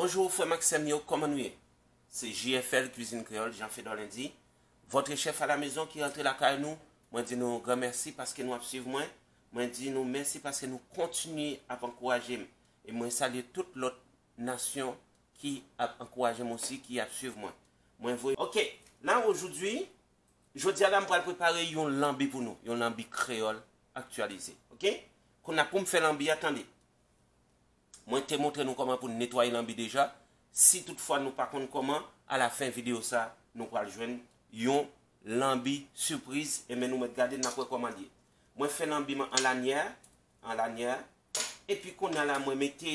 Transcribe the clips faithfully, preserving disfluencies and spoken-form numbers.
Bonjou frè m ak sè m yo, kòman nou ye? Se J F L Cuisine Créole, Jean Fedor Lundi, votre chef à la maison ki rantre lakay nou. Mwen di nou gran mèsi paske nou ap swiv mwen. Mwen di nou mèsi paske nou kontinye ap ankouraje m. E mwen salye tout lòt nasyon ki ap ankouraje m osi, ki ap swiv mwen. Mwen voye. Ok, la aujourd'hui, jodi a la m pral prepare yon lanbi pou nou, yon lanbi kreyòl aktyalize. Ok? Kounye a pou m fè lanbi a, tande. Mwen te montre nou kòman pou n netwaye lanbi deja. Si toutfwa nou pa konn kòman, alafen videyo sa, nou pral jwenn yon lanbi sipriz. Enben, nou mèt gade, n ap wè kòman l ye. Mwen fè lanbi m an lanyè, an lanyè. Epi kounye a la, mwen mete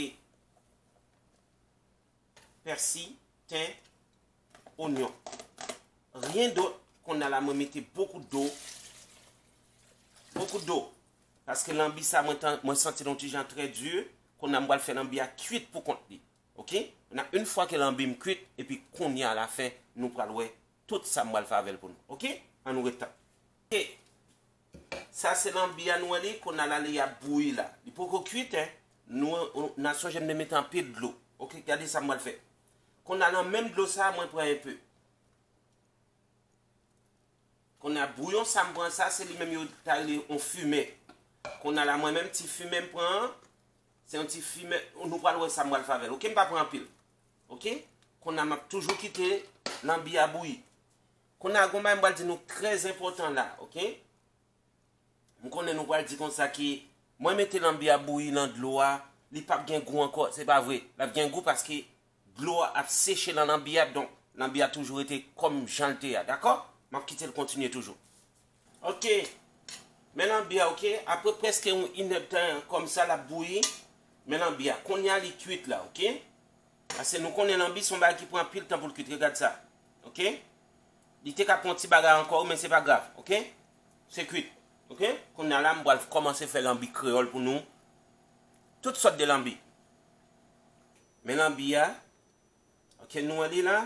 pèsi, ten, onyon. Rien d'autre. Kounye a la, mwen mete beaucoup d'eau. Beaucoup d'eau. Paske lanbi sa, mwen, tan, mwen santi l yon ti jan trè di. Kounye a, m pral fè lanbi a kwit pou kont li. Ok? Kounye a, yon fwa ke lanbi m kwit, epi kounye a, alafen, nou pral wè tout sa m pral fè avè l pou nou. Ok? Ann nou ret tann. Ok. Sa se lanbi a, nou wè li, kounye a la, li ap bouyi la. Li poko kwit, en. Nou, nou, n a sonje m te mete anpil dlo. Ok, gade sa m pral fè. Kounye a, nan menm dlo sa, mwen pran enpe. Kounye a, bouyon sa m pran sa, se li menm yo ta rele yon fimen. Kounye a la, mwen menm, ti fimen m pran an, se yon ti fimen, nou pral wè sa m pral fè avè l. Ok, m pa pran anpil. Ok? Kounye a, m ap toujou kite lanbi a bouyi. Kounye a, gon bagay m pral di nou trè enpòtan la, ok? M konnen nou pral di konsa ke mwen mete lanbi a bouyi nan dlo a, li p ap gen gou ankò. Se pa vre. L ap gen gou paske dlo a ap seche nan lanbi a, donk lanbi a toujou rete kòm jan l te a, dakò? M ap kite l kontinye toujou. Ok. Men lanbi a, ok? Apre prèske yon inèdtan kòmsa l ap bouyi, men lanbi a. Kounye a li kwit la, ok? Paske nou konnen lanbi se yon bagay ki pran anpil tan pou l kwit. Regad sa. Ok? Li te ka pran yon ti bagay ankò, men se pa grav. Ok? Se kwit. Ok? Kounye a la, m pral kòmanse fè lanbi kreyòl pou nou. Tout sòt de lanbi. Men lanbi a. Ok, nou wè li la.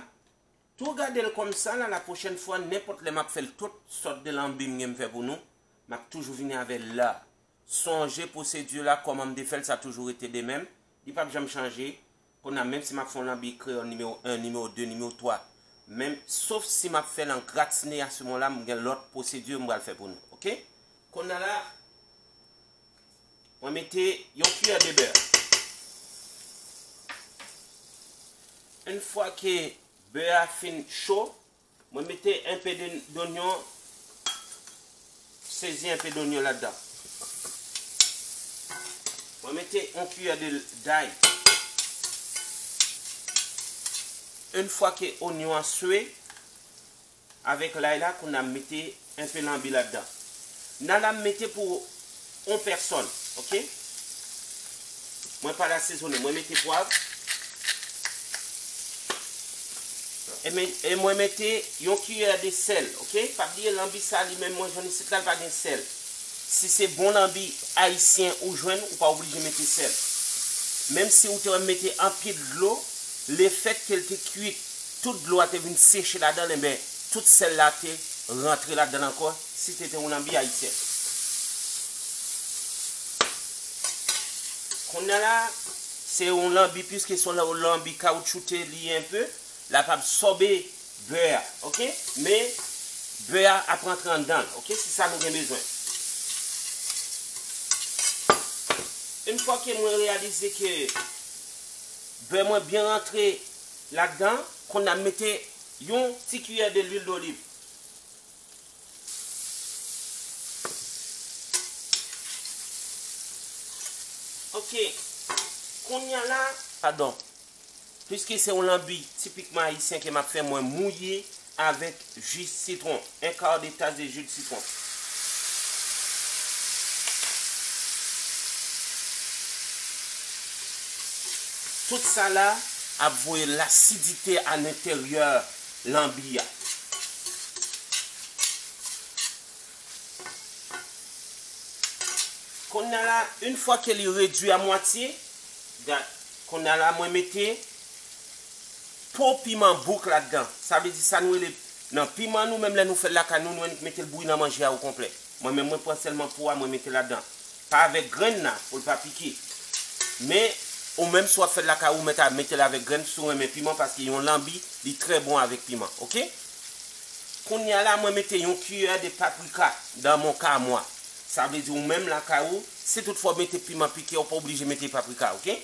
Tou gade l kòmsa la, la pwochèn fwa, nenpòt lè m ap fè l, tout sòt de lanbi m gen m fè pou nou, m ap toujou vini avè l la. Sonje pwosedi la, kòman m te fè l, sa toujou rete de menm. Li p ap janm chanje. Kounye a, menm si m ap fè yon lanbi kreyòl nimewo en, nimewo de, nimewo twa, menm, sof si m ap fè l an gratine a semon la, m gen lòt pwosedi m pral fè pou nou. Ok? Kounye a la, mwen mete yon kiyè de bè. Yon fwa ke bè a fin cho, mwen mete enpe de, donyon, sezi enpe donyon ladan. Mwen mete yon kiyè de, day. Yon fwa ke onyon an swe, avèk lay la, kounye a m mete enpe lanbi ladan. Nan la m mete pou yon pèsòn, ok? Mwen pa l asezonnen, mwen mete pwav. E men, e mwen mete yon kiyè de sèl, ok? Pa bliye lanbi sa li menm mwen jwenn isit la, l pa gen sèl. Si se bon lanbi ayisyen ou jwenn, ou pa oblije mete sèl. Menm si ou te wè m mete anpil dlo, lefèt ke l te kwit, tout dlo a te vin seche ladan l, enben, tout sèl la te rantre ladan l ankò, si te te yon lanbi ayisyen. Kounye a la, se yon lanbi, piske se yon lanbi kawoutchoute li ye enpe, l ap absòbe bè a, ok? Men, bè a ap rantre anndan l, ok? Se sa nou gen bezwen. Yon fwa ke mwen reyalize ke bè mwen byen rantre ladan, kounye a m mete yon ti kiyè de lwil doliv. Ok. Kounye a la, padon. Piske se yon lanbi tipikman ayisyen ke m ap fè, mwen mouye avèk ji sitwon, un quart de tasse de jus de citron. Tout sa la ap voye lasidite a lenteryè lanbi a. Kounye a la, yon fwa ke li redui a mwatye, gad, kounye a la, mwen mete po piman bouk ladan. Sa vle di sa nou rele nan piman nou, menm lè nou fè l lakay nou, nou annik mete l bouyi nan manje a okonplè. Mwen menm, mwen pran sèlman po a, mwen mete ladan. Pa avèk grenn nan, pou l pa pike. Men, Ou menm si w ap fè l lakay ou, mèt a mete l avèk grenn si w renmen piman, paske yon lanbi, li trè bon avèk piman, oke? Kounye a la, mwen mete yon kiyè de paprika dans mon cas moi. Sa vle di ou menm lakay ou, si toutfwa w mete piman pike, ou pa oblije mete paprika, oke?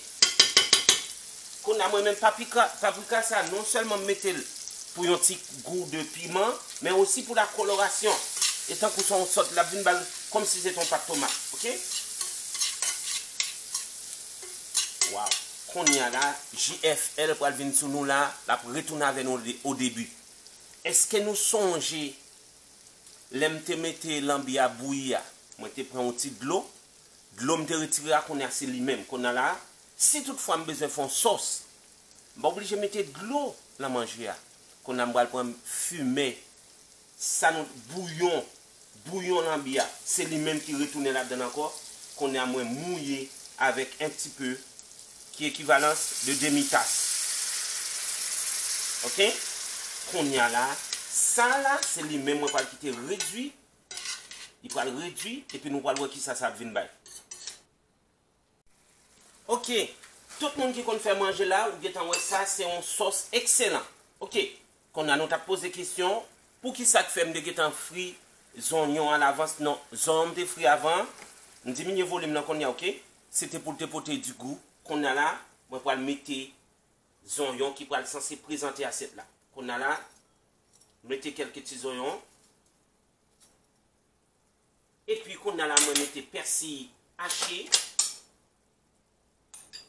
Kounye a mwen menm paprika, paprika sa, non sèlman m mete l pou yon ti gou de piman, men osi pou la kolorasyon. E tankou se yon sòs, l ap vin ba l kòmsi se te yon pat tomat, oke? Waw. Kounye a la, J F L pral vin sou nou la, l ap retounen avè nou o de-, o debi. Èske nou sonje lè m te mete lanbi a bouyi a? Mwen te pran yon ti dlo. Dlo m te retire a, kounye a se li menm. Kounye a la, si toutfwa m bezwen fè yon sòs, m pa oblije mete dlo nan manje a. Kounye a m pral pran fimen, sa nou, bouyon, bouyon lanbi a, se li menm ki retounen ladan l ankò. Kounye a mwen mouye avèk un petit peu, ki ekivalans de demi tas. Oke? Kounye a la, sa la, se li menm mwen pral kite redui. Li pral redui, epi nou pral wè kisa sa ap vin bay. Oke, tout moun ki konn fè manje la, ou gentan wè sa, se yon sòs ekselan. Oke, kounye a nou t ap poze kesyon, poukisa k fè m te gentan fri zonyon alavans? Non, zonyon m te fri avan, m diminye volim nan kounye a, oke? Se te pou l te pote di gou. Kounye a la, mwen pral mete zonyon ki pral sanse prezante asyèt la. Kounye a la, mete kèlke ti zonyon. Epi kounye a la, mwen mete pèsi hache.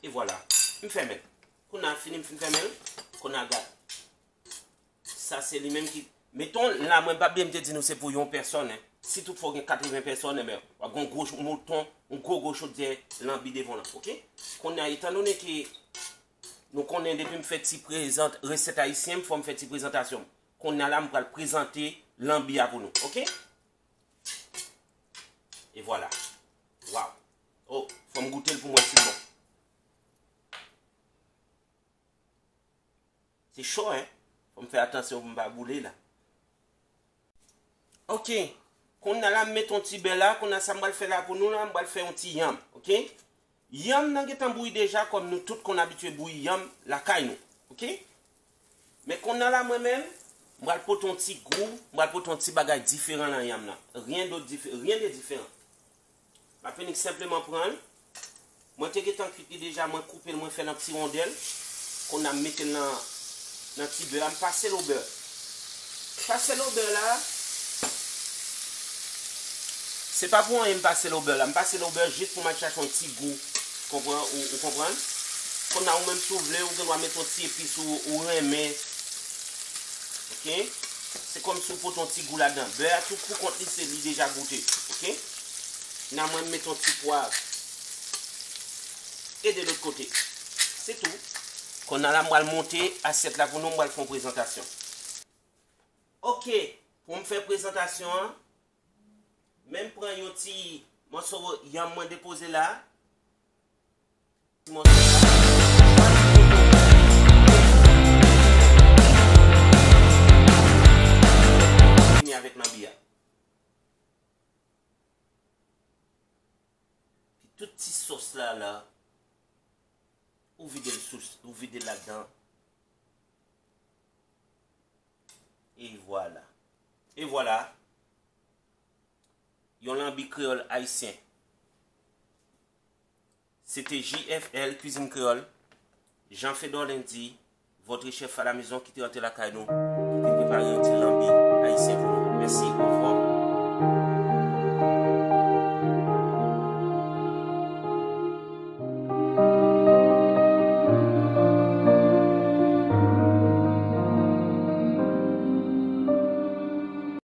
E vwala. M fèmen l. Kounye a fini, m fin fèmen l. Kounye a gad. Sa se li menm ki, meton, la mwen pa bliye m te di nou se pou yon pèsòn, en. Si toutfwa w gen katreven pèsòn, enben, w ap gen yon gwo mouton, yon gwo gwo chodyè lanbi devan w lan, oke? Kounye a, etandone ke nou konnen depi m fè ti prezant-, resèt ayisyen, m fò m fè ti prezantasyon m. Kounye a la, m pral prezante lanbi a pou nou, oke? E vwala. Waw. Oh, fò m goute l pou m wè si l bon. Se cho, en. Fò m fè atansyon pou m pa boule la. Oke. Kounye a la, m mete yon ti bè la. Kounye a, sa m pral fè la pou nou la, m pral fè yon ti yanm. Oke? Yanm nan gentan bouyi deja, kòm nou tout konn abitye bouyi yanm lakay nou. Oke? Men kounye a la, mwen menm, m pral pote yon ti gou, m pral pote yon ti bagay diferan nan yanm nan. Rien de dife-, rien de différent. M ap vin senpleman pran l. Mwen te gentan kuit li deja, mwen koupe l, mwen fè l an ti wondèl. Kounye a m mete l nan, nan ti bè a, m pase l o bè. Pase l o bè la, se pa pou anyen m pase l o bè la. M pase l o bè jis pou m al chache yon ti gou. Konprann? Ou, ou konprann? Kounye a ou menm si w vle, ou gen dwa mete yon ti epis ou, ou renmen. Oke? Se kòmsi w pote yon ti gou ladan. Bè a tou pou kont li, se li deja goute. Oke? Nan mwen, m mete yon ti pwav. E de lòt kote. Se tou. Kounye a la, m pral monte asyèt la pou nou, m pral fè yon prezantasyon. Oke, pou m fè prezantasyon an, men m pran yon ti mòso yanm mwen depoze la. Ti mòso la. Fini avèk lanbi a. Pi tout ti sòs la, la, ou vide l sou, ou vide l ladan. E vwala. E vwala. Yon lanbi kreyòl ayisyen. Se te J F L, Cuisine Créole, Jean Fedor Lendy, votre chef à la maison ki te rantre lakay nou, ki te prepare yon ti